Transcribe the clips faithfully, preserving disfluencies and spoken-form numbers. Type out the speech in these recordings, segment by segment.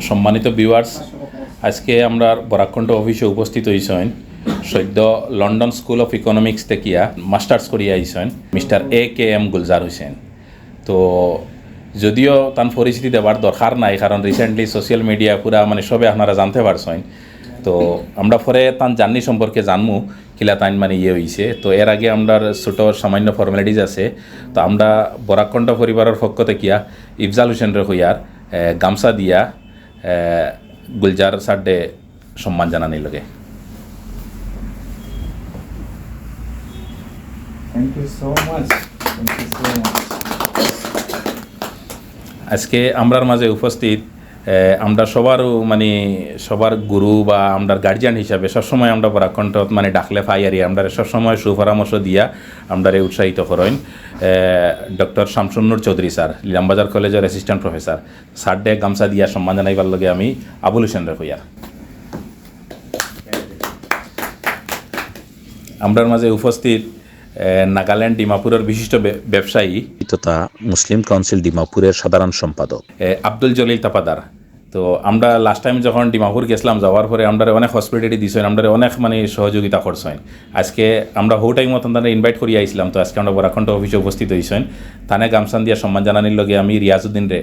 সম্মানিত ভিউয়ার্স, আজকে আমরার বরাক কণ্ঠ অফিসো উপস্থিত অইছইন সদ্য লন্ডন স্কুল অফ ইকোনমিক্স থাকিয়া মাস্টার্স করিয়া আইছইন mister A K M Gulzar Hossain. তো যদিও তান পরিচিতি দেবার দরকার নাই, কারণ রিসেন্টলি সোশ্যাল মিডিয়া পুরা মানে সবে আপনারা জানতে পারছইন। তো আমরা পরে তান জার্নি সম্পর্কে জানমু, কিলা তাইন মানে ইয়ে অইছে। তো এর আগে আমরার ছোট সামান্য ফর্মালিটিজ আছে। তো আমরা বরাক কণ্ঠ পরিবারর পক্ষ থাকিয়া ইফজাল হোসেনরে কইয়ার, এ, গামছা দিয়া, এ, গুলজার স্যাররে সম্মান জানানির লগে। Thank you so much. Thank you so much. আজকে আমরার মাঝে উপস্থিত, এ, আমরা সবারও মানে সবার গুরু বা আমরার গার্জিয়ান হিসাবে সবসময় আমরা বরাক কণ্ঠত মানে ডাকলে পাই আর আমরারে সবসময় সুপরামর্শ দিয়া আমরারে উৎসাহিত করইন। এ, ডক্টর শামসুন্নুর চৌধুরী স্যার, ইলামবাজার কলেজর অ্যাসিস্ট্যান্ট প্রফেসর, স্যাররে গামছা দিয়া সম্মান জানাইবার লগে আমি আবুল হোসেনরে কইয়ার। আমরার মাঝে উপস্থিত, এ, নাগাল্যান্ড ডিমাপুরর বিশিষ্ট ব্য-, ব্যবসায়ী তথা মুসলিম কাউন্সিল ডিমাপুরের সাধারণ সম্পাদক। এ, আব্দুল জলিল তাপাদার। তো আমরা লাস্ট টাইম যখন ডিমাপুর গেছিলাম, যাওয়ার পরে আমরারে অনেক হসপিটালিটি দিছইন, আমরারে অনেক মানে সহযোগিতা করছইন। আজকে আমরা হউ টাইমো তানরে ইনভাইট করিয়া আইছিলাম, তো আজকে আমরা বরাক কণ্ঠ অফিসো উপস্থিত অইছইন। তানে গামছান দিয়া সম্মান জানানির লগে আমি রিয়াজউদ্দিনরে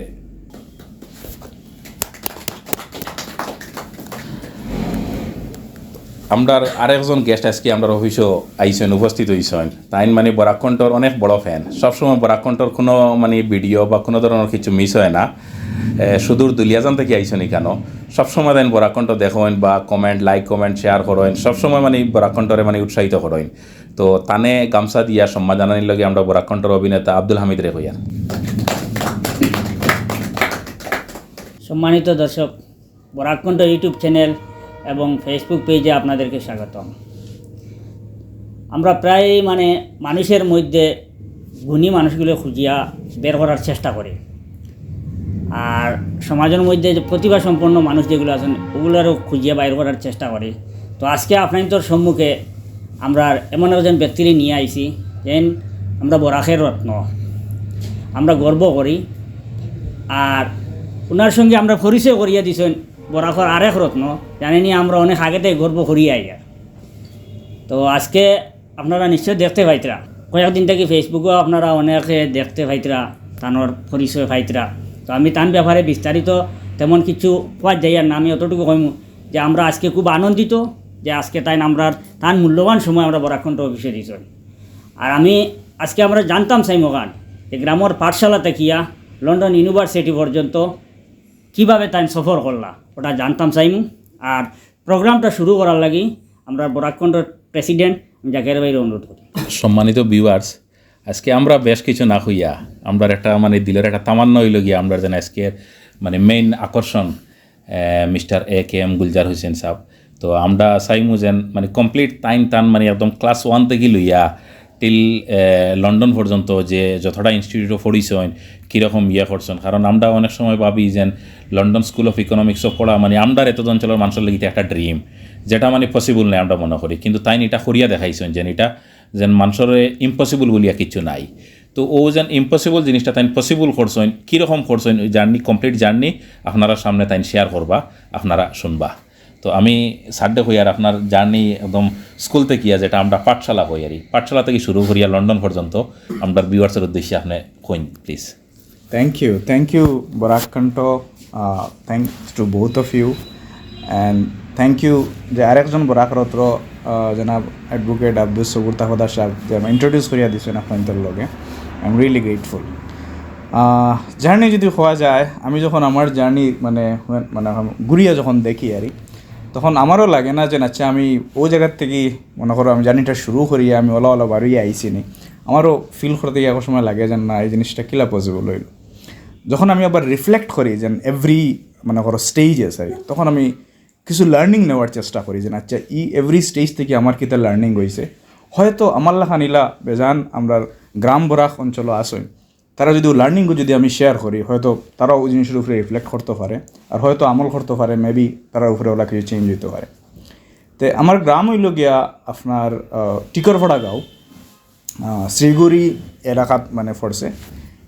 আমরার আরেকজন গেস্ট আজকে আমরার অফিসো আইছইন, উপস্থিত অইছইন। তাইন মানে বরাক কণ্ঠর অনেক বড় ফ্যান, সবসময় বরাক কণ্ঠর কোনো মানে ভিডিও বা কোনো ধরনের কিছু মিস হয় না। এ, সুদূর দুলিয়াজান থাকি আইছইন ইকানো, সবসময় তাইন বরাক কণ্ঠ দেখইন বা কমেন্ট, লাইক, কমেন্ট, শেয়ার করইন, সবসময় মানে বরাক কণ্ঠরে মানে উৎসাহিত করইন। তো তানে গামছা দিয়া সম্মান জানানির লগে আমরা বরাক কণ্ঠর অভিনেতা আব্দুল হামিদরে কইয়ার। সম্মানিত দর্শক, বরাক কণ্ঠ ইউটিউব চ্যানেল এবং ফেসবুক পেজে আপনাদেরকে স্বাগতম। আমরা প্রায়ই মানে মানুষের মধ্যে গুণী মানুষগুলো খুঁজিয়া বের করার চেষ্টা করি, আর সমাজের মধ্যে যে প্রতিভা সম্পন্ন মানুষ যেগুলো আছেন ওগুলোরও খুঁজিয়া বাইর করার চেষ্টা করি। তো আজকে আপনাদের সম্মুখে আমরা এমন একজন ব্যক্তিরে নিয়া আইছি, যেন আমরা বরাকের রত্ন, আমরা গর্ব করি। আর ওনার সঙ্গে আমরা পরিচয় করিয়া দিছইন বরাকর আরেক রত্ন, জানেনি আমরা অনেক আগে থেকে গর্ব করি আইয়ার। তো আজকে আপনারা নিশ্চয় দেখতে পাইতরা, কয়েকদিন থেকে ফেসবুকও আপনারা অনেকে দেখতে পাইতরা, তানর পরিচয় পাইতরা। তো আমি তান ব্যাপারে বিস্তারিত তেমন কিছু কওয়া যাইয়ার না, আমি অতটুকু কইমু যে আমরা আজকে খুব আনন্দিত যে আজকে তাইন আমরার তান মূল্যবান সময় আমরা বরাক কণ্ঠ অফিসে দিছইন। আর আমি আজকে আমরা জানতাম চাইমু অখান যে গ্রামর পাঠশালা থাকিয়া লন্ডন ইউনিভার্সিটি পর্যন্ত কিভাবে তাইন সফর করলা, ওটা জানতাম চাইমু। আর প্রোগ্রামটা শুরু করার লাগি আমরা বরাক কণ্ঠর প্রেসিডেন্ট জাকের ভাইরে অনুরোধ করি। সম্মানিত ভিউয়ার্স, আজকে আমরা বেশ কিছু না কইয়া, আমরার একটা মানে দিলর একটা তামান্না অইলো গিয়া, আমরার যেন আজকের মানে মেইন আকর্ষণ, আহ, mister A K M Gulzar Hossain সাহেব। তো আমরা চাইমু যেন মানে কমপ্লিট তাইন তান মানে একদম ক্লাস ওয়ান থাকি লইয়া টিল, আহ, লন্ডন পর্যন্ত যে যতটা ইনস্টিটিউটো পড়ছইন, কীরকম ইয়ে করছইন, কারণ আমরা অনেক সময় ভাবি যেন লন্ডন স্কুল অফ ইকোনমিক্সও পড়া মানে আমরার এত অঞ্চলর মানুষর লাগি একটা ড্রিম, যেটা মানে পসিবল নায় আমরা মনে করি, কিন্তু তাইন ইটা করিয়া দেখাইছইন যেন ইটা যেন মানষরে ইম্পসিবল বলিয়া কিচ্ছু নাই। তো অউ যেন ইম্পসিবল জিনিসটা তাইন পসিবল করছইন, কীরকম করছইন, ওই জার্নি, কমপ্লিট জার্নি আপনারার সামনে তাইন শেয়ার করবা, আপনারা শুনবা। তো আমি স্যাররে কইয়ার আপনার জার্নি একদম স্কুল থাকিয়া, যেটা আমরা পাঠশালা কইয়ারি, পাঠশালা থাকি শুরু করিয়া লন্ডন পর্যন্ত আমরার ভিউয়ার্সর উদ্দেশ্যে আপনি coin please. Thank you, thank you, Barak Kanto. Uh, thanks to both of you, and thank you যে আরেকজন বরাক রত্ন, আহ, জনাব অ্যাডভোকেট আব্দুস সবুর তাফাদার সাহেব যে আমারে ইন্ট্রোডিউস করিয়া দিছইন আপনাদের লগে। I am really grateful. Journey যদি কওয়া যায়, আমি যখন আমার জার্নি মানে মানে ঘুরিয়া যখন দেখি আর কি, তখন আমারও লাগে না যে আচ্ছা আমি ওই জায়গার থেকে মনে করো আমি জার্নিটা শুরু করি, আমি ওলা ওলা বারইয়া আইছি নি। আমারও ফিল করতে গিয়ে এক সময় লাগে যে না এই জিনিসটা কিলা পসিবল হইল। যখন আমি আবার রিফ্লেক্ট করি যে এভরি মনে করো স্টেজ আছে, তখন আমি কিছু লার্নিং নেওয়ার চেষ্টা করি যে আচ্ছা ই এভরি স্টেজ থেকে আমার কিতা লার্নিং হইছে। হয়তো আমার লাখান ইলা বেজান আমরার গ্রাম বরাক অঞ্চল আছইন, তারা যদি লার্নিংও যদি আমি শেয়ার করি, হয়তো তারাও ওই জিনিসের উপরে রিফ্লেক্ট করতে পারে, আর হয়তো আমল করতে পারে, মেবি তারার উপরে ওলা কিছু চেঞ্জ হইতে পারে। তে আমার গ্রাম হইল গিয়া আপনার, আহ, টিকরপাড়া গাঁও, আহ, শ্রীগুড়ি এলাকাত মানে পড়ছে।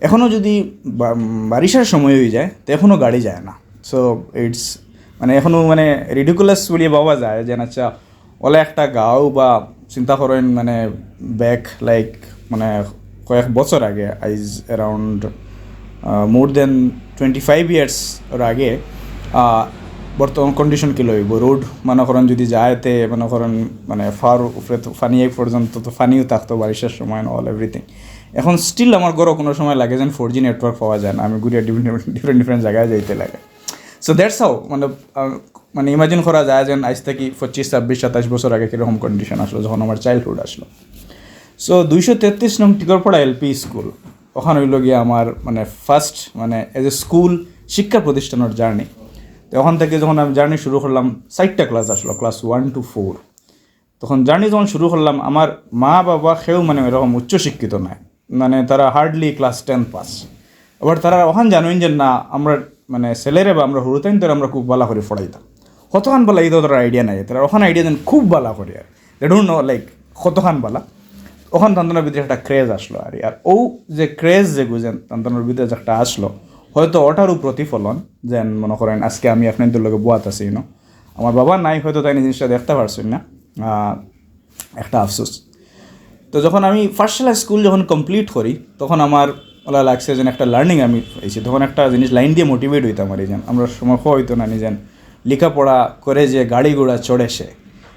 এখনও যদি বা-, বারিশার সময় হয়ে যায়, তো এখনও গাড়ি যায় না। So it's মানে এখনও মানে রিডিকুলাস বুলিয়া ভাবা যায় যে আচ্ছা, অলা একটা গাঁও বা চিন্তা করইন মানে back like মানে কয়েক বছর আগে, আইজ around more than twenty five ইয়ার্সর আগে, আহ, বর্তমান কন্ডিশন কিলা অইবো? রোড মনে করইন যদি যায় তে মনে করইন মানে ফার উপরে তো পানি পর্যন্ত তো পানিও থাকতো বারিশর সময় and all everything। এখন স্টিল আমার ঘরো কুনু সময় লাগে যেন ফোর জি নেটওয়ার্ক পাওয়া যায় না, আমি ঘুরিয়া ডিফারেন্ট ডিফারেন্ট জাগায় যাইতে লাগে। So that's how মানে আহ, মানে ইমাজিন করা যায় যেন আইজ থাকি পঁচিশ ছাব্বিশ সাতাইশ বছর আগে কিরকম কন্ডিশন আছলো যখন আমার চাইল্ডহুড আছলো। সো দুইশো তেত্রিশ নং টিকরপাড়া এলপি স্কুল, ওখান অইলো গিয়া আমার মানে ফার্স্ট মানে এজ এ স্কুল শিক্ষা প্রতিষ্ঠানর জার্নি। তো ওখান থাকি যখন আমি জার্নি শুরু করলাম, চাইরটা ক্লাস আছলো, ক্লাস ওয়ান টু ফোর। তখন জার্নি যখন শুরু করলাম, আমার মা বাবা কেউ মানে এরকম উচ্চশিক্ষিত নায়, মানে তারা হার্ডলি ক্লাস টেন পাস। আবার তারা ওখান জানইন যে না, আমরা মানে ছেলেরে বা আমরা হুরুতাইন্তরে আমরা খুব ভালা করি পড়াইতাম। কতখান ভালা ইতা তারার আইডিয়া নাই, তারা ওখান আইডিয়া দেন খুব ভালা করি আর they don't know like কতখান ভালা। ওখান তান্তনর ভিতরে একটা ক্রেজ আছলো আর, আর ও যে ক্রেজ যে গুজেন তান্তনর ভিতরে যে একটা আছলো, হয়তো ওটারও প্রতিফলন যেন মনে করইন আজকে আমি আপনাইন্তর লগে বওয়াত আছি, you know। আমার বাবা নাই, হয়তো তাইন ই জিনিসটা দেখতা পারছইন না, আহ, একটা আফসোস। তো যখন আমি ফার্স্ট ক্লাস স্কুল যখন কমপ্লিট করি, তখন আমার ওলা লাগছে যেন একটা লার্নিং আমি পাইছি। তখন একটা জিনিস লাইন দিয়া মোটিভেট অইতাম আর যেন আমরা সময় কওয়া অইতো না, নিজেন লেখাপড়া করে যে গাড়ি ঘোড়া চড়ে সে।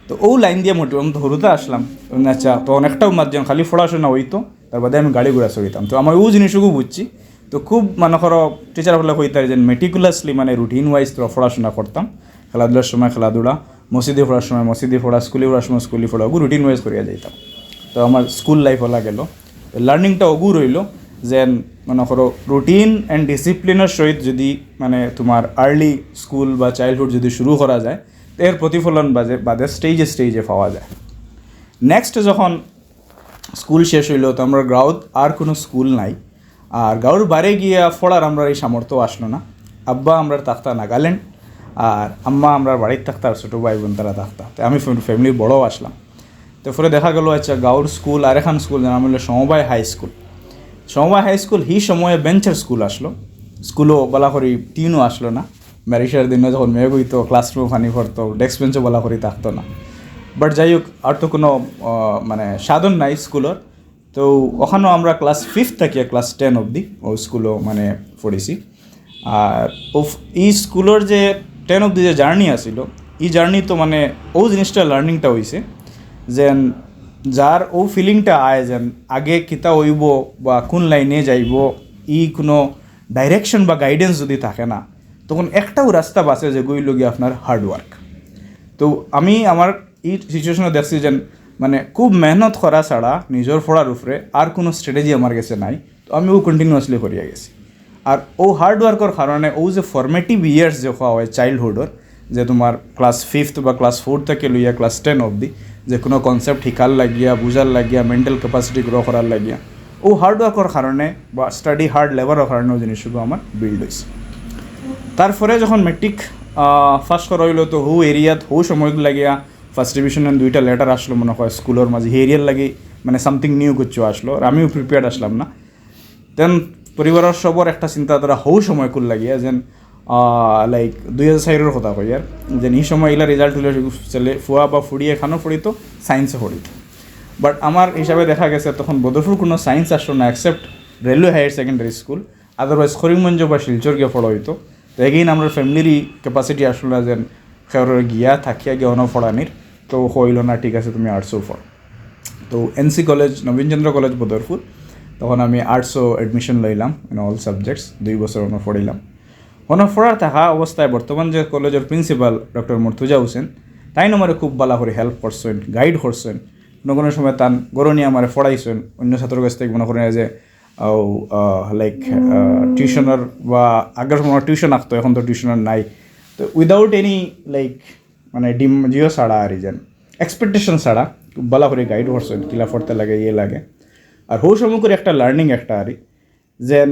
তো ও লাইন দিয়া মোটিভেট, আমি তো হুরুতা আছলাম, তখন আচ্ছা, তখন একটাউ মাত যেন খালি পড়াশোনা অইতো, তার বাদে আমি গাড়ি ঘোড়া চড়িতাম। তো আমার ও জিনিসগু বুঝছি। তো খুব মনে করো টিচার অকলে কইতা যেন মেটিকুলাসলি মানে রুটিন ওয়াইজ তোরা পড়াশোনা করতাম, খেলাধুলার সময় খেলাধুলা, মসজিদে পড়ার সময় মসজিদে পড়া, স্কুলে পড়ার সময় স্কুলে পড়া, ওগু রুটিন ওয়াইজ করিয়া যাইতাম। তো আমার স্কুল লাইফ ওলা গেল, লার্নিংটা ওগু রইলো যেন মনে করো রুটিন অ্যান্ড ডিসিপ্লিনর সহিত যদি মানে তোমার আর্লি স্কুল বা চাইল্ডহুড যদি শুরু করা যায়, তো এর প্রতিফলন বাদে বাদে স্টেজে স্টেজে পাওয়া যায়। নেক্সট যখন স্কুল শেষ অইলো, তো আমরার গাঁওত আর কুনু স্কুল নাই। আর গাঁওর বাইরে গিয়া পড়ার আমরার ই সামর্থ্য আছলো না। আব্বা আমরার থাকতা নাগাল্যান্ড, আর আম্মা আমরার বাড়িত থাকতা, আর ছোটো ভাই বোন তারা থাকতা। তো আমি ফ্যাম-, ফ্যামিলির বড় আছলাম। তো পরে দেখা গেল, আচ্ছা, গাঁওর স্কুল, আরেকখান স্কুল, যার নাম অইলো সমবায় হাই স্কুল। সমবায় হাই স্কুল হি সময়ে বেঞ্চর স্কুল আছলো, স্কুলো ভালা করি টিনও আছলো না। বারিশর দিনো যখন মেঘ অইতো, ক্লাসরুমো পানি পড়তো, ডেস্ক বেঞ্চও ভালা করি থাকতো না। বাট যাই হোক, আর তো কুনু, আহ, মানে সাধন নাই স্কুলর। তো ওখানো আমরা ক্লাস ফিফথ থাকিয়া ক্লাস টেন অবধি ও স্কুলো মানে পড়ছি। আর ও ফ-, ই স্কুলর যে টেন অবধি যে জার্নি আছিল, ই জার্নি তো মানে ও জিনিসটা লার্নিংটা অইছে যেন যার ও ফিলিংটা আয় যেন আগে কিতা অইবো বা কুন লাইনে যাইবো, ই কুনু ডাইরেকশন বা গাইডেন্স যদি থাকে না, তখন একটাউ রাস্তা বাঁচে যেগু অইলো গিয়া আপনার হার্ড ওয়ার্ক। তো আমি আমার ই সিচুয়েশনো দেখছি যেন মানে খুব মেহনত করা ছাড়া নিজর পড়ার উপরে আর কুনু স্ট্র্যাটেজি আমার গেছে নাই। তো আমি ও কন্টিনিউয়াসলি করিয়া গেছি। আর ও হার্ড ওয়ার্কর কারণে ও যে ফর্মেটিভ ইয়ার্স যে কওয়া অয় চাইল্ডহুডর, যে তোমার ক্লাস ফিফথ বা ক্লাস ফোর থাকি লইয়া ক্লাস টেন অবধি, যে কুনু কনসেপ্ট শিকার লাগিয়া, বুঝার লাগিয়া, মেন্টাল ক্যাপাসিটি গ্রো করার লাগিয়া, ও হার্ড ওয়ার্কর কারণে বা স্টাডি হার্ড লেবারর কারণে ও জিনিসগু আমার বিল্ড অইছে। তারপরে যখন মেট্রিক পাস করা অইলো, তো হউ এরিয়াত হউ সময়গুলো লাগিয়া ফার্স্ট ডিভিশন দুইটা লেটার আছলো মনে অয় স্কুলর মাঝে, হি এরিয়ার লাগি মানে সামথিং নিউ কিচ্ছু আছলো, আর আমিও প্রিপেয়ার্ড আছলাম না। দেন পরিবারর সবর একটা চিন্তাধারা হউ সময়কুর লাগিয়া যেন, লাইক, দুই হাজার চাইরর কথা কইয়ার, যেন ই সময় ইলা রেজাল্ট অইলে ছেলে ফুয়া বা ফুড়িয়ে খানো পড়িতো, সায়েন্সে পড়িতো। বাট আমার হিসাবে দেখা গেছে তখন বদরপুর কুনু সায়েন্স আছলো না, except railway higher secondary school, otherwise Karimganj বা শিলচর গিয়া পড়া অইতো। তো এগেইন আমরার ফ্যামিলির ক্যাপাসিটি আছলো না যেন কেউর গিয়া থাকিয়া গিয়া অনো পড়ানির। তো কইলো না, ঠিক আছে, তুমি আর্টসও পড়ো। তো এনসি কলেজ, নবীনচন্দ্র কলেজ বদরপুর, তখন আমি আর্টসও অ্যাডমিশন লইলাম, ইন অল সাবজেক্টস, দুই বছর অনো পড়িলাম। অনো পড়ার থাকা অবস্থায় বর্তমান যে কলেজর প্রিন্সিপাল ডক্টর মুর্তুজা হোসেন, তাইন আমারে খুব ভালা করি হেল্প করছইন, গাইড করছইন। কুনু কুনু সময় তান ঘরো নিয়া আমারে পড়াইছইন, অন্য ছাত্রর কাছ থাকি মনে করেন যে, লাইক, টিউশনর বা আগর সময় টিউশন আঁকতো, এখন তো টিউশন আর নাই। তো উইদাউট এনি লাইক মানে ডিম জিও ছাড়া আর যেন এক্সপেকটেশন ছাড়া খুব ভালা করি গাইড করছইন, কিলা পড়তে লাগে, ইয়ে লাগে। আর হউ সময় করে একটা লার্নিং একটা আর যেন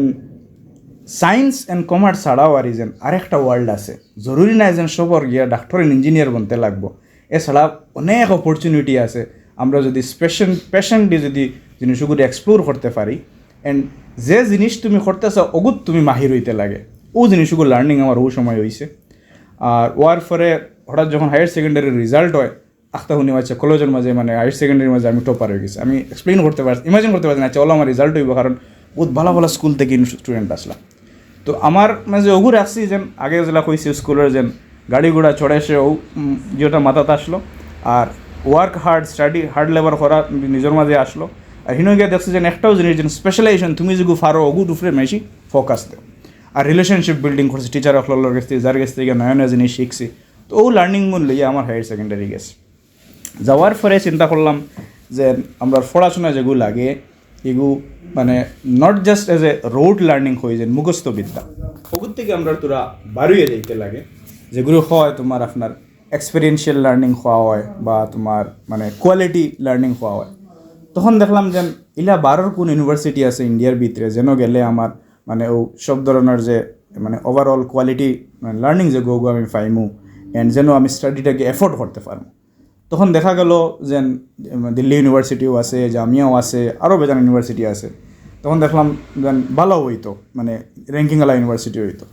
সায়েন্স অ্যান্ড কমার্স ছাড়াও আর যেন আরেকটা ওয়ার্ল্ড আছে। জরুরি নায় যেন সবর গিয়া ডাক্তার and ইঞ্জিনিয়ার বনতে লাগবো, এছাড়া অনেক অপরচুনিটি আছে। আমরা যদি স্পেশন প্যাশন দি যদি জিনিসগুলি এক্সপ্লোর করতে পারি, অ্যান্ড যে জিনিস তুমি করতে চাও অগুত তুমি মাহির অইতে লাগে, ও জিনিসগু লার্নিং আমার ও সময় অইছে। আর ওয়ার পরে হঠাৎ যখন হায়ার সেকেন্ডারি রেজাল্ট হয়, আখতা হুনি বাচ্চা কলেজর মাঝে, মানে হায়ার সেকেন্ডারির মাঝে আমি টপার অই গেছি। আমি এক্সপ্লেইন করতে পারছি, ইমাজিন করতে পারছি না, আচ্ছা, ওলা আমার রেজাল্ট অইবো, কারণ বহুত ভালা ভালা স্কুল থাকি স্টুডেন্ট আসলা। তো আমার মাঝে ওগু রাখছি যেন আগে যেলা কইছি স্কুলর যেন গাড়ি ঘোড়া চড়ে সে ও, উম, যেটা মাথাত আসলো। আর work hard, study hard, labour করা নিজর মাঝে আসলো। আর হিনো গিয়া দেখছি যেন একটাও জিনিস যেন স্পেশালাইজেশন তুমি যেগু পারো ওগুর উপরে বেশি ফোকাস দেও। আর রিলেশনশিপ বিল্ডিং করছি টিচার অকলর গেছ থাকি, যার গেছ থাকি নয়া নয়া জিনিস শিখছি। তো ও লার্নিং গুণ লইয়া আমার হায়ার সেকেন্ডারি গেছে। যাওয়ার পরে চিন্তা করলাম যে আমরা পড়াশোনা যেগু লাগে এগু মানে not just as a rote learning কই যে মুখস্থ বিদ্যা, ওগুর থাকি আমরা তোরা বারুইয়া যাইতে লাগে, যেগুলো হয় তোমার আপনার এক্সপিরিয়েন্সিয়াল লার্নিং কওয়া হয় বা তোমার মানে কোয়ালিটি লার্নিং কওয়া হয়। তখন দেখলাম যে ইলা বারোর কোন ইউনিভার্সিটি আছে ইন্ডিয়ার ভিতরে যেন গেলে আমার মানে ও সব ধরনের যে মানে ওভারঅল কোয়ালিটি মানে লার্নিং যেগু ওগু আমি পাইমু, অ্যান্ড যেন আমি স্টাডিটাকে এফোর্ড করতে পারমু। তখন দেখা গেল যে, উম, দিল্লি ইউনিভার্সিটিও আছে, জামিয়াও আছে, আরও বেজান ইউনিভার্সিটি আছে। তখন দেখলাম যে ভালো হইতো, মানে র্যাঙ্কিং আলা ইউনিভার্সিটি হইতো।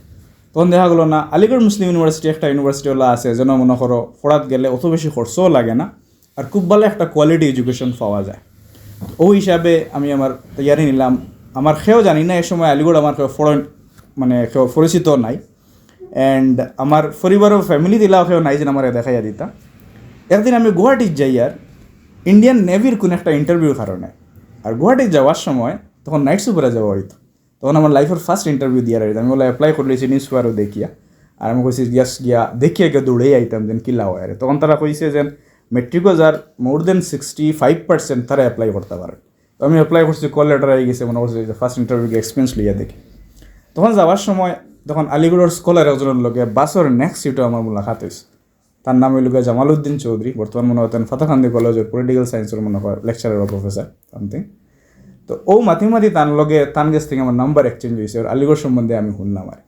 তখন দেখা গেল না, আলিগড় মুসলিম ইউনিভার্সিটি একটা ইউনিভার্সিটি ওলা আছে, যেন মনে করো পড়াত গেলে অত বেশি খরচও লাগে না, আর খুব ভালো একটা কোয়ালিটি এডুকেশন পাওয়া যায়। ও হিসাবে আমি আমার তৈয়ারি নিলাম। আমার কেউ জানি না এ সময় আলিগড় আমার কেউ ফরেন, মানে কেউ পরিচিত নাই, অ্যান্ড আমার পরিবারও ফ্যামিলি দিলাও কেউ নাই যে আমার দেখাইয়া দিতা। একদিন আমি গুয়াহাটিত যাই আর ইন্ডিয়ান নেভির কোন একটা ইন্টারভিউর কারণে, আর গুয়াহাটিত যাওয়ার সময় তখন নাইট সুপারে যাওয়া হইতো। তখন আমার লাইফের ফার্স্ট ইন্টারভিউ দিয়ার আর আমি ওলা অ্যাপ্লাই করলেছি নিউজ পেপারও দেখিয়া। আর আমি কইছি ইয়াস গিয়া দেখিয়া গিয়া দৌড়েই আইতাম যেন কিলা হয়। আর তখন তারা কইছে যে মেট্রিকও যার মোর দেন সিক্সটি ফাইভ পার্সেন্ট তারা অ্যাপ্লাই করতে পারে। তো আমি অ্যাপ্লাই করছি, কল লেটার আই গেছে, মনে করছি যে ফার্স্ট ইন্টারভিউ এক্সপিরিয়েন্স লইয়া দেখি। তখন যাওয়ার সময় তখন আলিগড়ের স্কলার একজনের লগে বাসর নেক্সট সিটও আমার মুলাকাত হয়েছে। তার নাম হইল গিয়া জামালউদ্দিন চৌধুরী, বর্তমান মনে হয় ফাতাকান্দি কলেজের পলিটিক্যাল সায়েন্সের মনে হয় লেকচারার বা প্রফেসর সামথিং। তো ও মাতি মাতি তার লগে তার গেছ থাকি আমার নাম্বার এক্সচেঞ্জ হয়েছে, আর আলিগড় সম্বন্ধে আমি শুনলাম আর।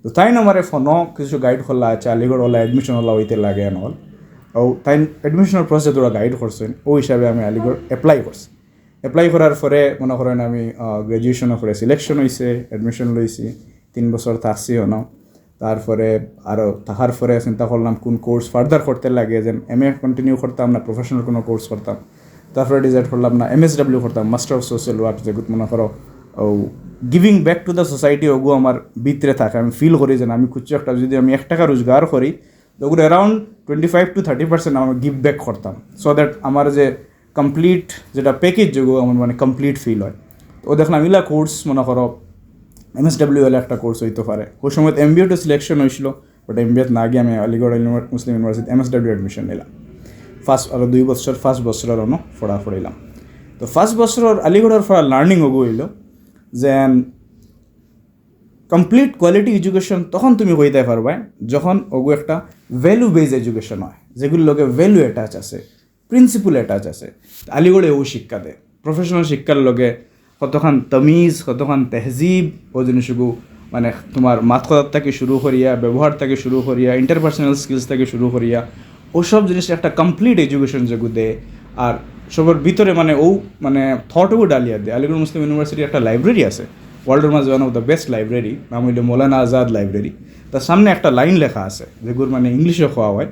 তো তাইন আমারে ফোনও কিছু গাইড করলা, আচ্ছা আলিগড় ওলা অ্যাডমিশন ওলা হইতে লাগে এন অল। ও তাইন অ্যাডমিশনের প্রসেস ওরা গাইড করছেন, ও হিসাবে আমি আলিগড় অ্যাপ্লাই করছি। অ্যাপ্লাই করার পরে মনে করেন আমি গ্র্যাজুয়েশনের পরে সিলেকশন হয়েছে, অ্যাডমিশন লইছি, তিন বছর থাকছি হনো। তারপরে আরও থাকার পরে চিন্তা করলাম কোন কোর্স ফার্দার করতে লাগে, যেন এম এ কন্টিনিউ করতাম না প্রফেশনাল কোনো কোর্স করতাম। তারপরে ডিসাইড করলাম না এম এস ডাব্লিউ করতাম, মাস্টার অফ সোশ্যাল ওয়ার্ক, যেগুত মনে করো ও giving back to the society ওগু আমার ভিতরে থাকে। আমি ফিল করি যেন আমি কিছু একটা যদি আমি এক টাকা রোজগার করি, তো ওগুলো around twenty five to thirty percent আমার গিভ ব্যাক করতাম, সো দ্যাট আমার যে কমপ্লিট যেটা প্যাকেজ যেগু আমার মানে কমপ্লিট ফিল হয়। তো ও দেখলাম ইলা কোর্স মনে করো এম এস ডাব্লিউ এল একটা কোর্স হইতে পারে। ওই সময় এম বি এ তো সিলেকশন হয়েছিল, বাট এম বি এ না গিয়ে আমি আলিগড় ইউনিভার-, Muslim university M S W admission নিলাম। ফার্স্ট আরও দুই বছর, ফার্স্ট বছর আর অনো পড়া পড়িলাম। তো ফার্স্ট বছরর আলিগড়ের পড়া লার্নিং ওগু হইল যেন কমপ্লিট কোয়ালিটি এডুকেশন তখন তুমি কইতে পারবায় যখন ওগু একটা ভ্যালু বেস এডুকেশন হয়, যেগুলোর লগে ভ্যালু অ্যাটাচ আছে, প্রিন্সিপল অ্যাটাচ আছে। আলিগড়ে ও শিক্ষা দেয়, প্রফেশনাল শিক্ষার লগে কতখান তমিজ, কতখান তেহজিব, ও জিনিসগু মানে তোমার মাত কথার থাকি শুরু করিয়া, ব্যবহার থাকি শুরু করিয়া, ইন্টারপার্সোনাল স্কিলস থাকি শুরু করিয়া, ও সব জিনিস একটা কমপ্লিট এডুকেশন যেগু দেয়। আর সবর ভিতরে মানে ও মানে থটও ডালিয়া দেয়। আলিগড় মুসলিম ইউনিভার্সিটি একটা লাইব্রেরি আছে, ওয়ার্ল্ডের মাঝে one of the best library, নাম হইল মৌলানা আজাদ লাইব্রেরি। তার সামনে একটা লাইন লেখা আছে যেগুর মানে ইংলিশে কওয়া হয়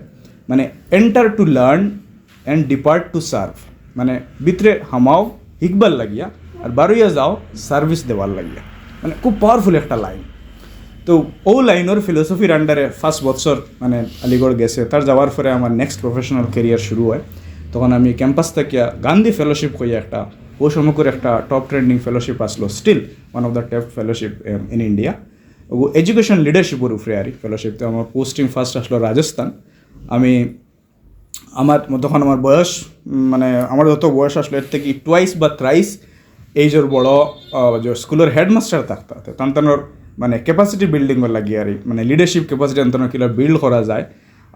মানে enter to learn and depart to serve, মানে ভিতরে হামাও হিকবার লাগিয়া আর বারইয়া যাও সার্ভিস দেওয়ার লাগিয়া। মানে খুব পাওয়ারফুল একটা লাইন। তো ও লাইনর ফিলোসফির আন্ডারে ফার্স্ট বছর মানে আলিগড় গেছে, তার যাওয়ার পরে আমার নেক্সট প্রফেশনাল ক্যারিয়ার শুরু হয়। তখন আমি ক্যাম্পাস থাকিয়া গান্ধী ফেলোশিপ কইয়া একটা, ও সমকুর একটা টপ ট্রেন্ডিং ফেলোশিপ আসলো, still one of the top fellowship in India। ও এডুকেশন লিডারশিপের উপরে আর ফেলোশিপ। তো আমার পোস্টিং ফার্স্ট আসলো রাজস্থান। আমি আমার তখন আমার বয়স উম, মানে আমার যত বয়স আসলো এর থেকে টুয়াইস বা থ্রাইস এইজর বড় আহ, যে স্কুলের হেডমাস্টার থাকতে হতে তান তানোর মানে ক্যাপাসিটি বিল্ডিং লাগে আর কি, মানে লিডারশিপ ক্যাপাসিটি আন্তনো কিলা বিল্ড করা যায়।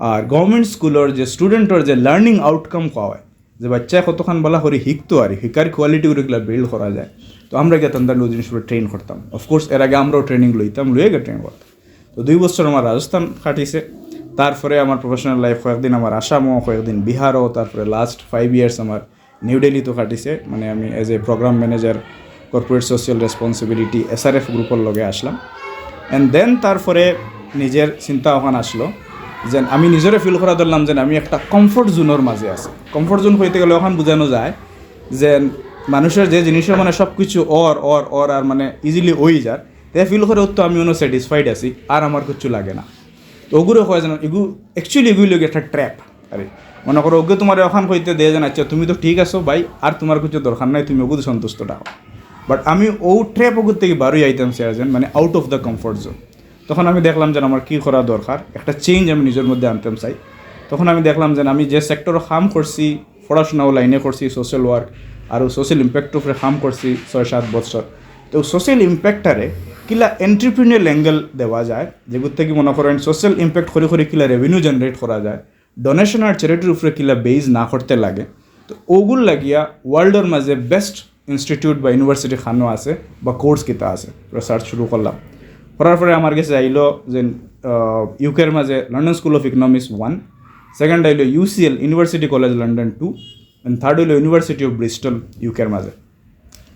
আর গভর্নমেন্ট স্কুলের যে স্টুডেন্টর যে লার্নিং আউটকাম কওয়া হয়, যে বাচ্চায় কতখান ভালা করি শিখতো আর শিকার কোয়ালিটি করে কিলা বিল্ড করা যায়। তো আমরা গিয়ে তান্তার জিনিস ট্রেন করতাম। অফকোর্স এর আগে আমরাও ট্রেনিং লইতাম, লইয়া গিয়ে ট্রেন করতাম। তো দুই বছর আমার রাজস্থান কাটিছে। তারপরে আমার প্রফেশনাল লাইফ কয়েকদিন আমার আসামও, কয়েকদিন বিহারও, তারপরে লাস্ট ফাইভ ইয়ার্স আমার নিউ দিল্লিতেও কাটিছে। মানে আমি as a program manager corporate social responsibility SRF গ্রুপের লগে আসলাম। অ্যান্ড দেন তারপরে নিজের চিন্তা অখান আসলো, যে আমি নিজরে ফিল করা ধরলাম যে আমি একটা কমফোর্ট জোনর মাঝে আছি। কমফোর্ট জোন কইতে গেলে অখান বুঝানো যায় যে মানুষের যে জিনিসও মানে সব কিছু অর অর অর আর মানে ইজিলি অই যার, তে ফিল করে তো আমি অনো স্যাটিসফাইড আছি, আর আমার কিচ্ছু লাগে না। তো ওগুলো হয় যেন এগু অ্যাকচুয়ালি এগুলো একটা ট্র্যাপ। আরে, মনে করো ওগুলো তোমার অখান কইতে দেয় যেন, আচ্ছা তুমি তো ঠিক আছো ভাই, আর তোমার কিছু দরকার নাই, তুমি ওগুলো সন্তুষ্ট থাকো। বাট আমি ও ট্র্যাপ ওগুলো থেকে বারোই আইতাম চাই যেন, মানে out of the comfort zone. তখন আমি দেখলাম যে আমার কী করা দরকার, একটা চেঞ্জ আমি নিজের মধ্যে আনতাম চাই। তখন আমি দেখলাম যে আমি যে সেক্টরও কাম করছি, পড়াশোনাও লাইনে করছি, সোশ্যাল ওয়ার্ক আর সোশ্যাল ইম্প্যাক্টর উপরে কাম করছি ছয় সাত বছর। তো সোশ্যাল ইম্প্যাক্টরে কিলা এন্টারপ্রেনিউরিয়াল অ্যাঙ্গেল দেওয়া যায়, যেগুলো থেকে মনে করেন সোশ্যাল ইম্প্যাক্ট করে করে কিলা রেভিনিউ জেনারেট করা যায়, ডোনেশন আর চ্যারিটির উপরে কিলা বেস না করতে লাগে। তো ওগুলো লাগিয়া ওয়ার্ল্ডর মাঝে বেস্ট ইনস্টিটিউট বা ইউনিভার্সিটি খানো আছে বা কোর্স কিতা আছে, সার্চ শুরু করলাম। করার পরে আমার কাছে আইলো যে ইউকের মাঝে London school of economics one, second আইলো UCL, university college London two, and third হইলো ইউনিভার্সিটি অফ ব্রিস্টল ইউকের মাঝে।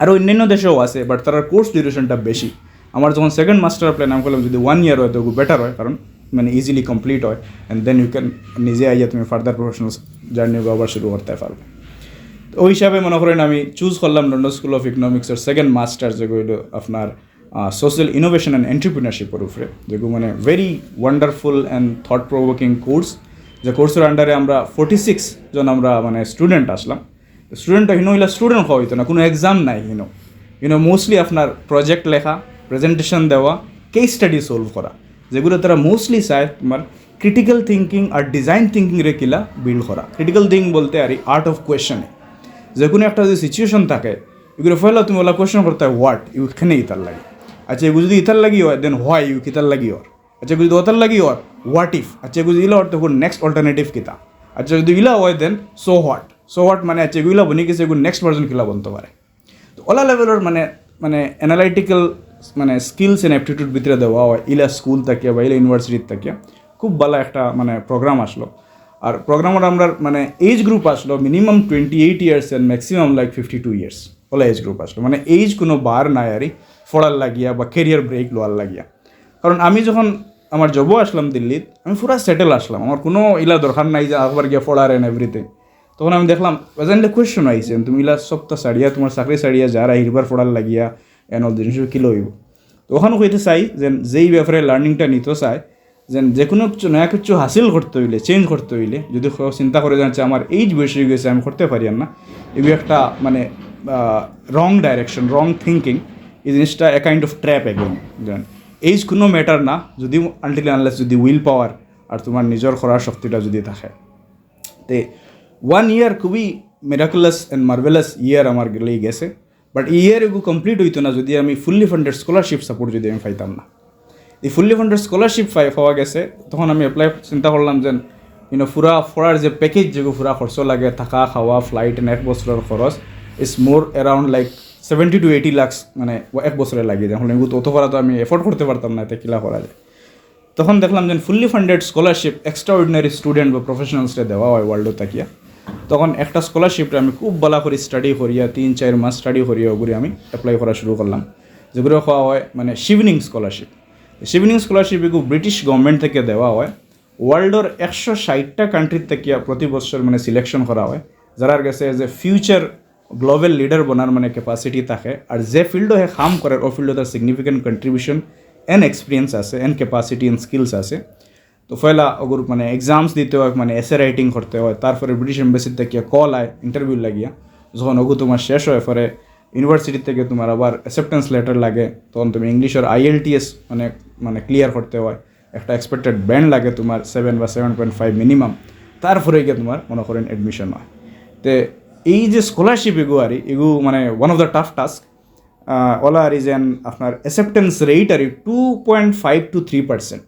আর অন্যান্য দেশেও আছে, বাট তার কোর্স ডিউরেশনটা বেশি। আমার যখন সেকেন্ড মাস্টার প্ল্যান আমি করলাম যদি ওয়ান ইয়ার হয় তো বেটার হয়, কারণ মানে ইজিলি কমপ্লিট হয়, অ্যান্ড দেন ইউ ক্যান নিজে আইয়া তুমি ফার্দার প্রফেশনাল জার্নি আবার শুরু করতে পারবে। তো ওই হিসাবে মনে করেন আমি চুজ করলাম লন্ডন স্কুল অফ ইকোনমিক্সের সেকেন্ড মাস্টার, যেগু হইলো আপনার সোশ্যাল ইনোভেশন অ্যান্ড এন্টারপ্রেনারশিপের উপরে, যেগু মানে very wonderful and thought provoking course. যে কোর্সের আন্ডারে আমরা ফোর্টি সিক্স জন আমরা মানে স্টুডেন্ট আসলাম। স্টুডেন্ট হিনো ইলা স্টুডেন্ট হওয়া হইতো না, কোনো এক্সাম নাই হিনো। হিনো মোস্টলি আপনার প্রজেক্ট লেখা, প্রেজেন্টেশন দেওয়া, কেস স্টাডি সলভ করা, যেগুলো তারা মোস্টলি চায় তোমার ক্রিটিক্যাল থিঙ্কিং আর ডিজাইন থিঙ্কিংরে কিলা বিল্ড করা। ক্রিটিক্যাল থিঙ্কিং বলতে আর আর্ট অফ কোয়েশনে, যে কোনো একটা যদি সিচুয়েশন থাকে, এগুলো পয়লা তুমি ওলা কোয়েশন করতে হয়, হোয়াট, এগু কেনে ইতার লাগি? আচ্ছা, এগু যদি ইতার লাগি হয়, দেন হোয়াই, এগু কিতার লাগি অর? আচ্ছা, এগু যদি ওতার লাগি অর, হোয়াট ইফ? আচ্ছা, এগু যদি ইলা অর, তখন নেক্সট অল্টারনেটিভ কিতা? আচ্ছা, যদি ইলা হয়, দেন সো হোয়াট? সো হোয়াট মানে, আচ্ছা, এগু ইলা বনি গেছে, এগু নেক্সট ভার্জন কিলা বনতে পারে? তো ওলা লেভেলর মানে, মানে অ্যানালাইটিক্যাল মানে স্কিলস অ্যান্ড অ্যাপটিটিউড ভিতরে দেওয়া হয় ইলা স্কুল থাকিয়া বা ইলা ইউনিভার্সিটি থাকিয়া। খুব ভালো একটা মানে প্রোগ্রাম আসলো। আর প্রোগ্রামর আমরা মানে এজ গ্রুপ আসলো minimum twenty eight years and maximum like fifty two years. ওলা এজ গ্রুপ আসলো, মানে এজ কোনো বার নাই আর পড়ার লাগিয়া বা ক্যারিয়ার ব্রেক লওয়ার লাগিয়া। কারণ আমি যখন আমার জবও আসলাম দিল্লিত, আমি পুরা সেটেল আসলাম, আমার কোনো ইলা দরকার নাই যে আবার গিয়া পড়ার এন্ড এভরিথিং। তখন আমি দেখলাম, প্রেজেন্টে কোয়েশ্চন আইছে, তুমি ইলা সপ্তাহ ছাড়িয়া, তোমার চাকরি ছাড়িয়া যারা হিরবার পড়ার লাগিয়া এন অল জিনিস কিলা অইব। তো ওখানে কইতে চাই যে যেই ব্যাপারে লার্নিংটা নিতে চায়, যে যে কোনো কিছু নয়া কিছু হাসিল করতে হইলে, চেঞ্জ করতে হইলে, যদি কেউ চিন্তা করে যে, "আচ্ছা, আমার এজ বয়স হয়ে গেছে, আমি করতে পারি আর না", এগুলো একটা মানে রং ডাইরেকশন, রং থিঙ্কিং। এই জিনিসটা এ কাইন্ড অফ ট্র্যাপ একদম। এজ কোনো ম্যাটার না, যদি আনটিল আনলেস যদি উইল পাওয়ার আর তোমার নিজের করার শক্তিটা যদি থাকে। তে ওয়ান ইয়ার খুবই মিরাকুলাস অ্যান্ড মার্ভেলাস ইয়ার আমার গেলেই গেছে। বাট এই ইয়ার এগু কমপ্লিট হইতো না যদি আমি ফুল্লি ফান্ডেড স্কলারশিপ সাপোর্ট যদি আমি পাইতাম না। এই ফুল্লি ফান্ডেড স্কলারশিপ পাওয়া গেছে, তখন আমি অ্যাপ্লাই চিন্তা করলাম যে ইউনো পুরা পড়ার যে প্যাকেজ, যেগু পুরা খরচ লাগে, থাকা, খাওয়া, ফ্লাইট, এক বছরের খরচ, it's more around like seventy two eighty lakhs মানে এক বছরে লাগে। এখন এগু তো অত করা তো আমি এফোর্ড করতে পারতাম না, এতে কিলা করা যায়। তখন দেখলাম যে ফুল্লি funded scholarship extra ordinary student বা প্রফেশনালসরে দেওয়া হয় ওয়ার্ল্ড থাকিয়া। তখন একটা স্কলারশিপরে আমি খুব ভালো করে স্টাডি করিয়া, তিন চার মাস স্টাডি করিয়া ওগুলি আমি অ্যাপ্লাই করা শুরু করলাম, যেগুলো কওয়া হয় মানে শিভনিং স্কলারশিপ। শিভনিং স্কলারশিপ এগু ব্রিটিশ গভর্নমেন্ট থেকে দেওয়া হয়। ওয়ার্ল্ডর একশো ষাটটা কান্ট্রির থাকিয়া প্রতি বছর মানে সিলেকশন করা হয়, যারার গেছে as a future global leader বনার মানে ক্যাপাসিটি থাকে, আর যে ফিল্ডও হে কাম করে, ও ফিল্ডও তার সিগনিফিকেন্ট কন্ট্রিবিউশন অ্যান্ড এক্সপিরিয়েন্স আছে, অ্যান্ড ক্যাপাসিটি অ্যান্ড স্কিলস আছে। তো পয়লা ওগুর মানে এক্সামস দিতে হয়, মানে এসে রাইটিং করতে হয়, তারপরে ব্রিটিশ এম্বাসির থাকিয়া কল আয় ইন্টারভিউ লাগিয়া। যখন ওগু তোমার শেষ হয়, পরে ইউনিভার্সিটি থেকে তোমার আবার অ্যাকসেপ্টেন্স লেটার লাগে, তখন তুমি ইংলিশের আইএলটিএস মানে, মানে ক্লিয়ার করতে হয়, একটা এক্সপেক্টেড ব্যান্ড লাগে তোমার সেভেন বা সেভেন পয়েন্ট ফাইভ মিনিমাম, তারপরে গিয়ে তোমার মনে করেন অ্যাডমিশন হয়। তে এই যে স্কলারশিপ এগু আর এগু মানে one of the tough task. ওলা আর যেন আপনার অ্যাকসেপ্টেন্স রেট আর two point five two three percent,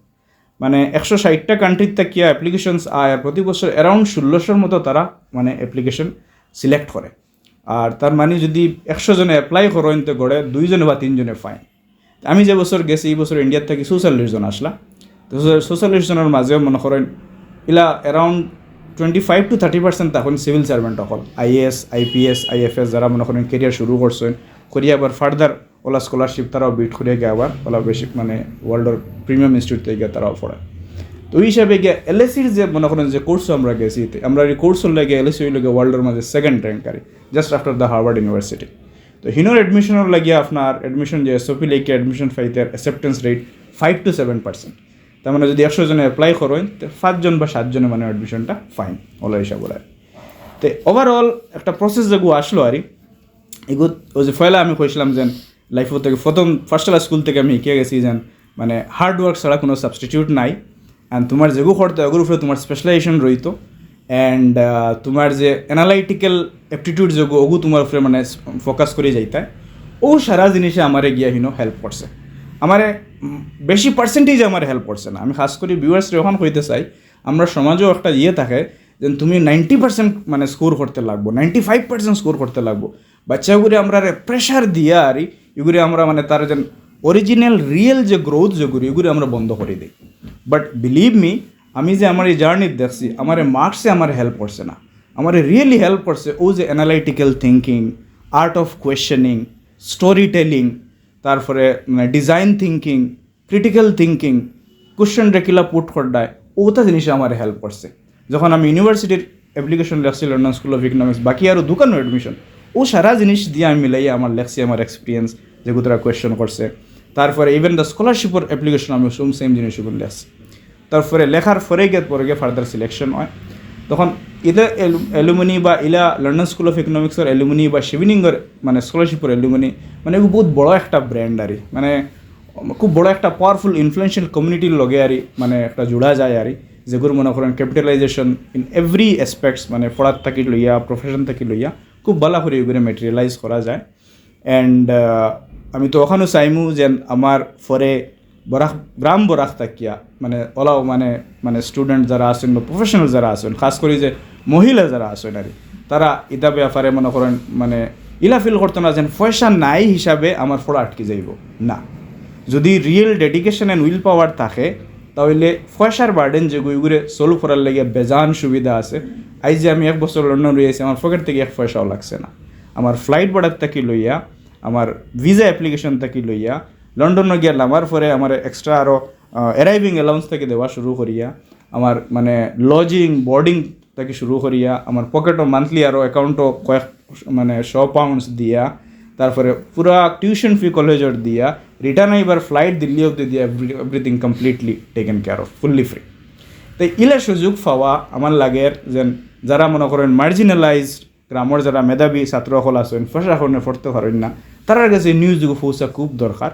মানে একশো ষাটটা কান্ট্রির থাকিয়া অ্যাপ্লিকেশনস আয়, আর প্রতি বছর অ্যারাউন্ড ষোলোশোর মতো তারা মানে অ্যাপ্লিকেশন সিলেক্ট করে। আর তার মানে যদি একশো জনে অ্যাপ্লাই করেন, তো গড়ে দুইজনে বা তিনজনে পাইন। আমি যে বছর গেছি, এই বছর ইন্ডিয়ার থাকি চৌচল্লিশ জন আসলা। তো চৌচল্লিশ জনের মাঝেও মনে করেন ইলা around twenty five to thirty percent তখন সিভিল সার্ভেন্ট অকল, আইএএস, আইপিএস, আইএফএস, যারা মনে করেন ক্যারিয়ার শুরু করছেন, করিয়া আবার ফার্দার ওলা স্কলারশিপ তারাও বিট করিয়া গিয়া আবার ওলা বেশি মানে ওয়ার্ল্ডর প্রিমিয়াম ইনস্টিটিউট থাকি গিয়া তারাও পড়ায়। তো ওই হিসাবে গিয়া এলএসির যে মনে করেন যে কোর্স আমরা গেছি, তে আমরা এই কোর্সর লাগে এলএসি হইল গিয়া ওয়ার্ল্ডর মাঝে সেকেন্ড র্যাঙ্ক আর, just after the Harvard University। তো হিনোর অ্যাডমিশনর লাগিয়া আপনার অ্যাডমিশন যে এসওপি লেখে অ্যাডমিশন পাইতে acceptance rate five to seven percent. তার মানে যদি একশো জনে অ্যাপ্লাই করেন, তো পাঁচজন বা সাতজনে মানে অ্যাডমিশনটা পাইন, ওলা হিসাব ওলা। তো ওভারঅল একটা প্রসেস যেগু আসলো আর কি। এগু ওই যে পয়লা আমি কইছিলাম যে লাইফ থেকে প্রথম ফার্স্ট ক্লাস স্কুল থেকে আমি শিখিয়া গেছি যে মানে হার্ড ওয়ার্ক ছাড়া কোনো সাবস্টিটিউট নাই। অ্যান্ড তোমার যেগু করতে ওগুর উপরে তোমার স্পেশালাইজেশন রইতো। অ্যান্ড তোমার যে অ্যানালাইটিক্যাল অ্যাপটিটিউড যেগু ওগু তোমার উপরে মানে ফোকাস করে যাইতায়, ও সারা জিনিসে আমারে গিয়া হিনো হেল্প করছে। আমারে উম, বেশি পার্সেন্টেজ আমারে হেল্প করছে না। আমি খাস করি ভিউয়ার্সরে এখন কইতে চাই, আমরা সমাজেও একটা ইয়ে থাকে যে তুমি নাইনটি পার্সেন্ট মানে স্কোর করতে লাগবো, নাইনটি ফাইভ পার্সেন্ট স্কোর করতে লাগবো। বাচ্চাগুলি আমরা প্রেশার দিয়া আর এগুলি আমরা মানে তার যে অরিজিনাল রিয়েল যে গ্রোথ যেগুলি এগুলি আমরা বন্ধ করে দিই। বাট বিলিভ মি, আমি যে আমার এই জার্নি দেখছি, আমার মার্কসে আমার হেল্প করছে না। আমার রিয়েলি হেল্প করছে ও যে analytical thinking, art of questioning, story telling, তারপরে মানে ডিজাইন থিঙ্কিং, ক্রিটিক্যাল থিঙ্কিং, কোশ্চেনরে কিলা পুট করডায়, ওটা জিনিসে আমার হেল্প করছে। যখন আমি ইউনিভার্সিটির অ্যাপ্লিকেশন লেখছি লন্ডন স্কুল অফ ইকোনমিক্স, বাকি আরও দোকানও অ্যাডমিশন, ও সারা জিনিস দিয়া আমি মিলাইয়া আমার লেখছি আমার এক্সপিরিয়েন্স যেগু তারা কোয়েশ্চেন করছে। তারপরে ইভেন দ্য স্কলারশিপর অ্যাপ্লিকেশন আমি সেম সেম জিনিস ওগুলো লেখছি। তারপরে লেখার পরে গিয়ে পরে গিয়ে ফার্দার সিলেকশন হয়। তখন ইলা অ্যালুমিনি বা ইলা লন্ডন স্কুল অফ ইকোনমিক্সর অ্যালুমিনি বা শিভেনিংর মানে স্কলারশিপর অ্যালুমিনি মানে এগু বহুত বড় একটা ব্র্যান্ড আর কি। মানে খুব বড় একটা পাওয়ারফুল ইনফ্লুয়েন্সিয়াল কমিউনিটির লগে আর কি, মানে একটা জুড়া যায় আর কি। যেগুর মনে করেন ক্যাপিটালাইজেশন ইন এভরি অ্যাসপেক্টস, মানে পড়ার থাকি লইয়া, প্রফেশন থাকি লইয়া খুব ভালা করে এগুলো ম্যাটেরিয়ালাইজ করা যায়। অ্যান্ড আমি তো ওখানেও চাইমু যে আমার পরে বরাক, গ্রাম বরাক থাকিয়া মানে ওলাও মানে মানে স্টুডেন্ট যারা আছেন বা প্রফেশনাল যারা আছেন, খাস করি যে মহিলা যারা আছেন আর কি, তারা ইতা ব্যাপারে মনে করেন মানে ইলা ফিল করতো না যেন পয়সা নাই হিসাবে আমার পড়া আটকি যাইব। না, যদি রিয়েল ডেডিকেশন অ্যান্ড উইল পাওয়ার থাকে, তাহলে পয়সার বার্ডেন যেগু ওইগুলো সলভ করার লাগিয়া বেজান সুবিধা আছে। আইজ যে আমি এক বছর লন্ডন রয়েছি, আমার পকেট থেকে এক পয়সাও লাগছে না। আমার ফ্লাইট ভাড়ার থাকি লইয়া, আমার ভিসা অ্যাপ্লিকেশন থাকি লইয়া, লন্ডনো গিয়া লামার পরে আমার এক্সট্রা আরও অ্যারাইভিং অ্যালাউন্স থাকি দেওয়া শুরু করিয়া, আমার মানে লজিং বোর্ডিং থাকি শুরু করিয়া, আমার পকেটও মান্থলি আরও অ্যাকাউন্টও কয়েক মানে শো পাউন্ডস দিয়া, তারপরে পুরা টিউশন ফি কলেজর দিয়া, রিটার্ন আইবার ফ্লাইট দিল্লি অব্দি দিয়া, everything completely taken care of, fully free. তো ইলা সুযোগ পাওয়া আমার লাগের যেন যারা মনে করেন মার্জিনালাইজড গ্রামর যারা মেধাবী ছাত্র অকল আছেন, পয়সা কারণে পড়তে পারেন না, তারার কাছে নিউজ যোগ পৌঁছা খুব দরকার।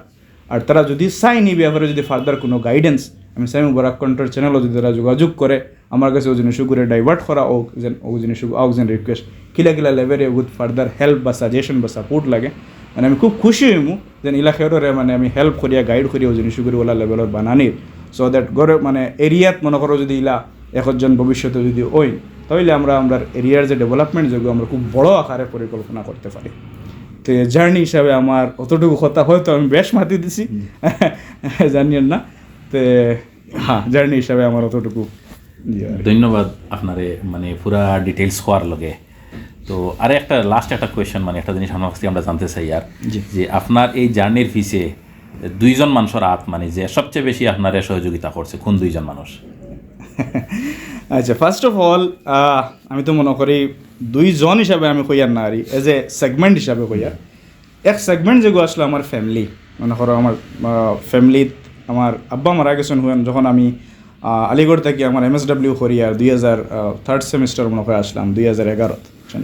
আর তারা যদি চাইন এই ব্যাপারে যদি ফার্দার কোনো গাইডেন্স, আমি চাইমু বরাক কণ্ঠর চ্যানেলও যদি তারা যোগাযোগ করে আমার কাছে ও জিনিসগুলো ডাইভার্ট করা হোক, যেন ও জিনিস হোক যেন রিকোয়েস্ট, কিলা কিলা লেভেলে ওগুত ফার্দার হেল্প বা সাজেশন বা সাপোর্ট লাগে, মানে আমি খুব খুশি হইমু যেন ইলা কেউরে মানে আমি হেল্প করিয়া গাইড করিয়া ও জিনিসগুলো ওলা লেভেলর বানানির, সো দ্যাট ঘরে মানে এরিয়াত মনে করো যদি ইলা একজন ভবিষ্যতে যদি ওই, তাহলে আমরা আমরা এরিয়ার যে ডেভেলপমেন্ট যেগুলো আমরা খুব বড় আকারে পরিকল্পনা করতে পারি। তো জার্নি হিসাবে আমার অতটুকু কথা হয়তো আমি বেশ মাতি দিছি, জানিয়েন না। তো হ্যাঁ, জার্নি হিসাবে আমার অতটুকু ইয়ে আর কি। ধন্যবাদ আপনারে, মানে, পুরা ডিটেইলস কওয়ার লগে। তো আরে একটা লাস্ট একটা কোয়েশ্চেন, মানে, একটা জিনিস আপনার কাছে আমরা জানতে চাই আর, জি। যে আপনার এই জার্নির পিছে দুইজন মানুষের হাত, মানে, যে সবচেয়ে বেশি আপনারে সহযোগিতা করছে, কোন দুইজন মানুষ? আচ্ছা, ফার্স্ট অফ অল, আমি তো মনে করি দুইজন হিসাবে আমি কইয়ার না আর, এজ এ সেগমেন্ট হিসাবে কইয়ার। এক সেগমেন্ট যেগু আসলে আমার ফ্যামিলি, মনে করো আমার ফ্যামিলিত আমার আব্বা মারা গেছেন হুয়েন যখন আমি আহ, আলিগড় থাকি আমার এমএসডাব্লিউ করি আর দুই হাজার থার্ড সেমিস্টার মনে করে আসলাম দুই হাজার এগারোত, বুঝছেন?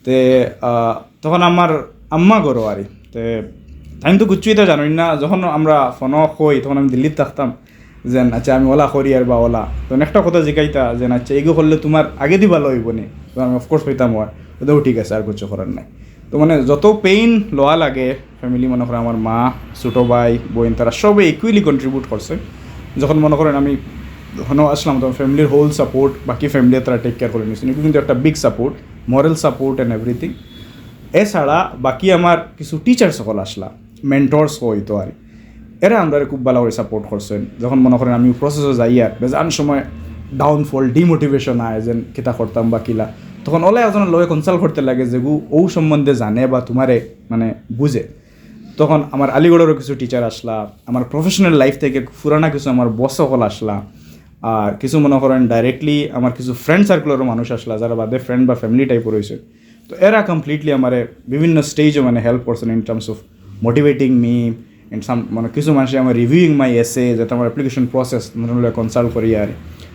তে আহ, তখন আমার আম্মা ঘরো আর তে তাই তো কিচ্ছু ইতা জানি না। যখন আমরা ফোনো কই তখন আমি দিল্লিত থাকতাম, যেন আচ্ছা আমি ওলা করি আর বা ওলা, তখন একটা কথা জিকাইতা যেন আচ্ছা এইগু করলে তোমার আগে দিবা লইব নি? তো আমি অফকোর্স কইতাম ওর, তো ঠিক আছে, আর কিছু করার নাই। তো মানে যত পেইন লওয়া লাগে ফ্যামিলি, মনে করেন আমার মা, ছোটো ভাই, বোন, তারা সবে ইকুয়ালি কন্ট্রিবিউট করছে। যখন মনে করেন আমি ওখানেও আসলাম তখন ফ্যামিলির হোল সাপোর্ট, বাকি ফ্যামিলি তারা টেক কেয়ার করে নিয়েছেন, এগুলো কিন্তু একটা big support, moral support and everything. এছাড়া বাকি আমার কিছু টিচার সকল আসলা, মেন্টরস হইতো আর এরা আমরা খুব ভালো করে সাপোর্ট করছেন। যখন মনে করেন আমি প্রসেসে যাই আর বেজান সময় ডাউনফল, ডিমোটিভেশন আয় যেন কিতা করতাম বা কিলা, তখন ওলা একজনের লগে কনসাল্ট করতে লাগে যেগু ও সম্বন্ধে জানে বা তোমারে মানে বুঝে। তখন আমার আলিগড়েরও কিছু টিচার আসলা, আমার প্রফেশনাল লাইফ থেকে পুরানা কিছু আমার বস সকল আসলা, আর কিছু মনে করেন ডাইরেক্টলি আমার কিছু ফ্রেন্ড সার্কেলেরও মানুষ আসলা, যারা বাদে ফ্রেন্ড বা ফ্যামিলি টাইপের হয়েছে। তো এরা কমপ্লিটলি আমার বিভিন্ন স্টেজে মানে হেল্প করছেন in terms of motivating me, and some মানে কিছু মানুষে আমার রিভিউইং মাই এসে, যেটা আমার অ্যাপ্লিকেশন প্রসেস কনসাল্ট করি আর।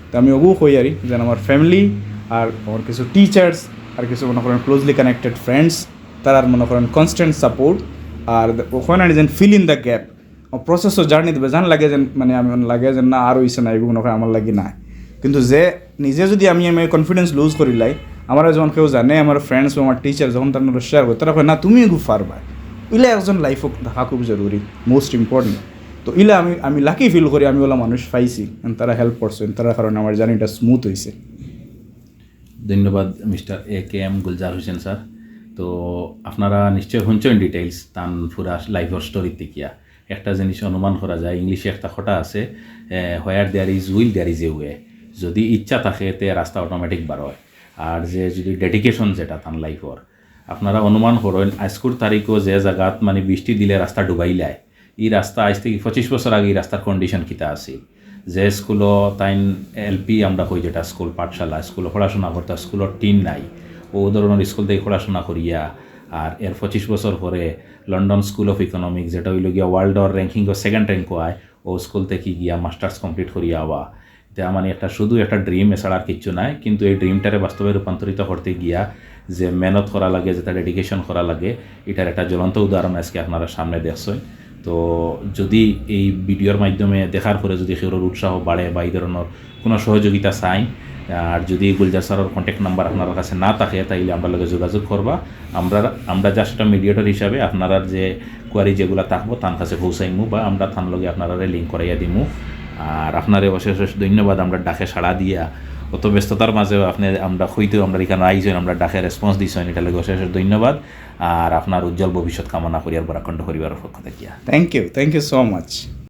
তো আমি ওগুলো কই আর, যেন আমার ফ্যামিলি আর আমার কিছু টিচার্স আর কিছু মনে করেন ক্লোজলি কানেক্টেড ফ্রেন্ডস, তারার মনে করেন কনস্ট্যান্ট সাপোর্ট। আর ওখানে যেন fill in the gap, process ও জার্নি দিবে, জান লাগে যেন মানে আমি লাগে যেন না আর হইছে না, এগুলো মনে করেন আমার লাগি নাই। কিন্তু যে নিজে যদি আমি আমি কনফিডেন্স লুজ করি লাই, আমার যখন কেউ জানে, আমার ফ্রেন্ডস বা আমার টিচার যখন তারা শেয়ার করে, তারা কয় না তুমি এগুলো পারবা। ইলা একজন লাইফও থাকা খুব জরুরি, মোস্ট ইম্পর্টেন্ট। তো ইলা আমি আমি লাকি ফিল করি, আমি ওলা মানুষ পাইছি, and তারা হেল্প করছেন, তারার কারণে আমার জার্নিটা স্মুথ হয়েছে। ধন্যবাদ mister A K M Gulzar Hossain sir. তো আপনারা নিশ্চয় শুনছেন ডিটেইলস তান পুরা লাইফর স্টোরি দেখিয়া। একটা জিনিস অনুমান করা যায়, ইংলিশে একটা কথা আছে, "Where there is will, there is a way।" যদি ইচ্ছা থাকে, তে রাস্তা অটোমেটিক বার হয়। আর যে যদি ডেডিকেশন যেটা তান লাইফর, আপনারা অনুমান করেন, আজকুর তারিখও যে জায়গাত মানে বৃষ্টি দিলে রাস্তা ডুবাইলায়, এই রাস্তা আজ থেকে পঁচিশ বছর আগে এই রাস্তার কন্ডিশন কিতা আছিল। যে স্কুলও তাইন এলপি আমরা কই যেটা স্কুল, পাঠশালা, স্কুলও পড়াশোনা করতা, স্কুলর টিন নাই, ও ধরনের স্কুল থেকে পড়াশোনা করিয়া, আর এর পঁচিশ বছর পরে লন্ডন স্কুল অফ ইকোনমিক্স, যেটা হইল গিয়া ওয়ার্ল্ডর র্যাঙ্কিংও সেকেন্ড র্যাঙ্কও আয়, ও স্কুল থেকে গিয়া মাস্টার্স কমপ্লিট করিয়া আওয়া। এটা মানে একটা শুধু একটা ড্রিম, এছাড়া আর কিচ্ছু নাই। কিন্তু এই ড্রিমটারে বাস্তবে রূপান্তরিত করতে গিয়া যে মেহনত করা লাগে, যেটা ডেডিকেশন করা লাগে, এটার একটা জ্বলন্ত উদাহরণ আজকে আপনারা সামনে দেখছেন। তো যদি এই ভিডিওর মাধ্যমে দেখার পরে যদি কেউর উৎসাহ বাড়ে বা এই ধরনের কোনো সহযোগিতা চাই, আর যদি গুলজার স্যারের কন্ট্যাক্ট নাম্বার আপনার কাছে না থাকে, তাইলে আমরা লগে যোগাযোগ করবা। আমরা আমরা জাস্ট একটা মিডিয়েটর হিসাবে আপনারার যে কোয়ারি যেগুলা থাকবো তার কাছে পৌঁছাইমু বা আমরা তার লগে আপনারারে লিঙ্ক করাইয়া দিমু। আর আপনারে অশেষ অশেষ ধন্যবাদ, আমরা ডাকে সাড়া দিয়া অত ব্যস্ততার মাঝেও আপনি আমরা হইতেও আমরা এখানে আইছেন, আমরা ডাকে রেসপন্স দিছেন, এটা লগে অশেষ অশেষ ধন্যবাদ। আর আপনার উজ্জ্বল ভবিষ্যৎ কামনা করি আর বরাকণ্ঠ পরিবারের পক্ষ থেকে। Thank you, thank you so much.